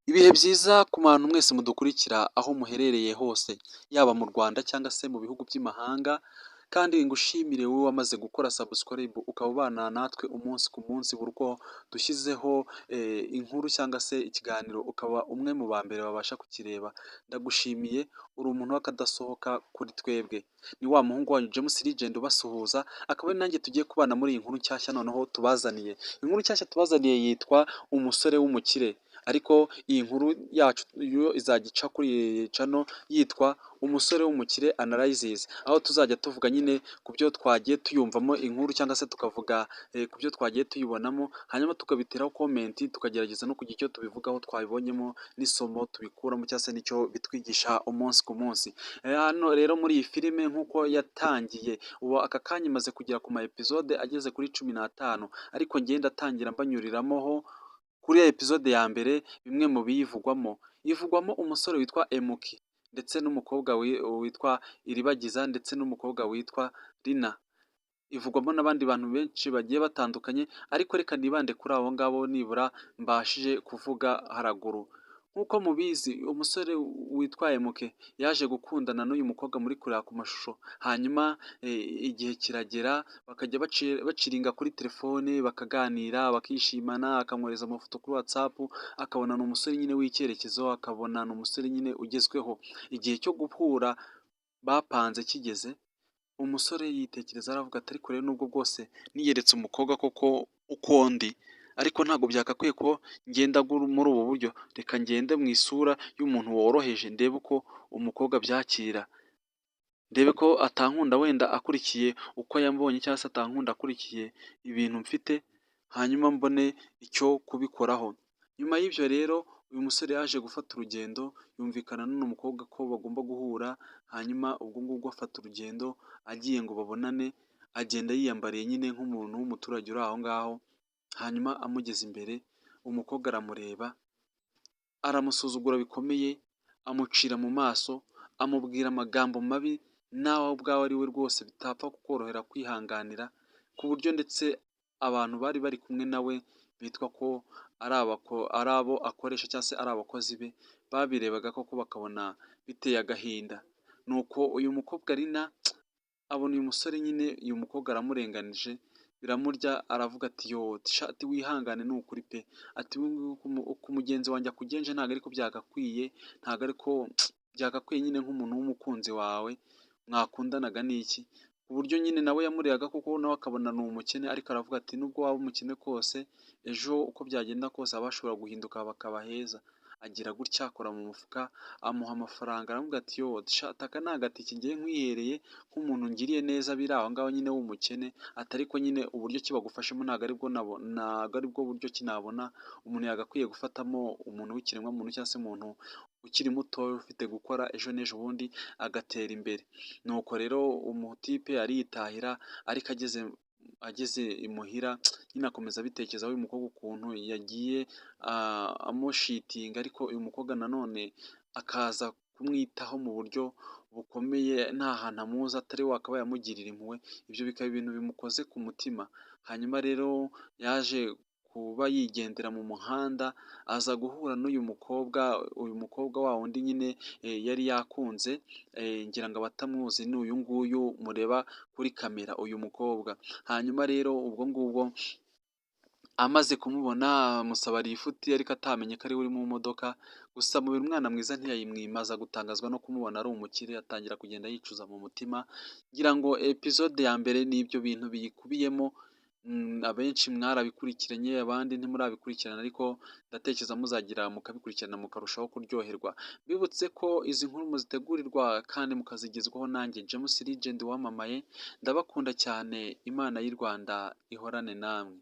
Ibihe byiza ku bantu mwese mudukurikira aho muherereye hose, yaba mu Rwanda cyangwa se mu bihugu by'imahanga, kandi ngushimire wowe wamaze gukora subscribe ukaba ubana natwe umunsi ku munsi buri uko dushyizeho inkuru cyangwa se ikiganiro, ukaba umwe mu ba mbere babasha kukireba. Ndagushimiye, uri umuntu w'akadasohoka kuri twebwe. Ni wa muhungu wanyu James Legend ubasuhuza, akaba ari nanjye tugiye kubana muri iyi nkuru nshyashya noneho tubazaniye. Inkuru nshyashya tubazaniye yitwa Umusore w'Umukire, ariko iyi nkuru yacu yo izajya ica kuri iyi channel yitwa Umusore w'Umukire Analysis, aho tuzajya tuvuga nyine ku byo twagiye tuyumvamo inkuru cyangwa se tukavuga ku byo twagiye tuyibonamo, hanyuma tukabiteraho comment, tukagerageza no kugira icyo tubivugaho twabibonyemo n'isomo tubikuramo cyangwa se n'icyo bitwigisha umunsi ku munsi. Hano rero muri iyi filime nk'uko yatangiye, ubu aka kanya imaze kugera ku ma episode ageze kuri 15, ariko ngenda atangira mbanyuriramo ho kuri episode ya mbere bimwe mu biyivugwamo. Ivugwamo umusore witwa Emuki ndetse n'umukobwa witwa Iribagiza ndetse n'umukobwa witwa Rina. Ivugwamo n'abandi bantu benshi bagiye batandukanye, ariko reka nibande kuri abo ngabo nibura mbashije kuvuga haraguru. Nk'uko mubizi, umusore witwa Emuke yaje gukundana n'uyu mukobwa muri kureba ku mashusho, hanyuma igihe kiragera bakajya baciringa kuri telefone, bakaganira, bakishimana, akamwohereza amafoto kuri WhatsApp, akabona ni umusore nyine w'icyerekezo, akabona ni umusore nyine ugezweho. Igihe cyo guhura bapanze kigeze, umusore yitekereza aravuga ati: "Ariko rero nubwo bwose niyeretse umukobwa koko uko ndi, ariko ntabwo byagakwiye ko ngenda muri ubu buryo, reka ngende mu isura y'umuntu woroheje, ndebe uko umukobwa abyakira, ndebe ko atankunda wenda akurikiye uko yambonye cyangwa se atankunda akurikiye ibintu mfite, hanyuma mbone icyo kubikoraho." Nyuma y'ibyo rero, uyu musore yaje gufata urugendo, yumvikana n'uno mukobwa ko bagomba guhura, hanyuma ubwo ngubwo afata urugendo agiye ngo babonane, agenda yiyambariye nyine nk'umuntu w'umuturage uri aho ngaho, hanyuma amugeze imbere umukobwa aramureba, aramusuzugura bikomeye, amucira mu maso, amubwira amagambo mabi nawe ubwawe ari we rwose bitapfa kukorohera kwihanganira, ku buryo ndetse abantu bari bari kumwe nawe bitwa ko ari abo akoresha cyangwa se ari abakozi be, babirebaga koko bakabona biteye agahinda. Nuko uyu mukobwa Rina abona uyu musore nyine, uyu mukobwa aramurenganije, biramurya, aravuga ati: "Yoo, ati wihangane ni ukuri pe, ati uku mugenzi wanjye akugenje ntabwo ariko byagakwiye, ntabwo ariko byagakwiye nyine nk'umuntu w'umukunzi wawe mwakundanaga n'iki." Ku buryo nyine nawe yamurebaga koko nawe akabona ni umukene, ariko aravuga ati: "Nubwo waba umukene kose, ejo uko byagenda kose haba hashobora guhinduka bakaba heza." Agira gutya akora mu mufuka, amuha amafaranga, aramubwira ati: "Yoo, aka ni agatike ngiye nkwihereye nk'umuntu ngiriye neza biri aho ngaho nyine w'umukene, ati ariko nyine uburyo ki bagufashemo ntabwo aribwo buryo ki nabona umuntu yagakwiye gufatamo umuntu w'ikiremwamuntu cyangwa se umuntu ukiri muto ufite gukora ejo n'ejo bundi agatera imbere." Nuko rero umutipe ariyitahira, ariko ageze imuhira nyine akomeza abitekerezaho, uyu mukobwa ukuntu yagiye amushitinga, ariko uyu mukobwa nanone akaza kumwitaho mu buryo bukomeye, nta hantu amuzi atari wakabaye amugirira impuhwe, ibyo bikaba ibintu bimukoze ku mutima. Hanyuma rero yaje kuba yigendera mu muhanda, aza guhura n'uyu mukobwa, uyu mukobwa wa wundi nyine yari yakunze, ngira ngo abatamuzi ni uyu nguyu mureba kuri kamera, uyu mukobwa. Hanyuma rero ubwo ngubwo amaze kumubona amusaba lifuti, ariko atamenye ko ari we uri mu modoka, gusa amubera umwana mwiza ntiyayimwima, aza gutangazwa no kumubona ari umukire, atangira kugenda yicuza mu mutima. Ngira ngo episode ya mbere ni ibyo bintu biyikubiyemo, abenshi mwarabikurikiranye, abandi ntimurabikurikirana, ariko ndatekereza muzagira mukabikurikirana mukarushaho kuryoherwa. Mbibutse ko izi nkuru muzitegurirwa kandi mukazigezwaho nanjye James Legend wamamaye, ndabakunda cyane, Imana y'u Rwanda ihorane namwe.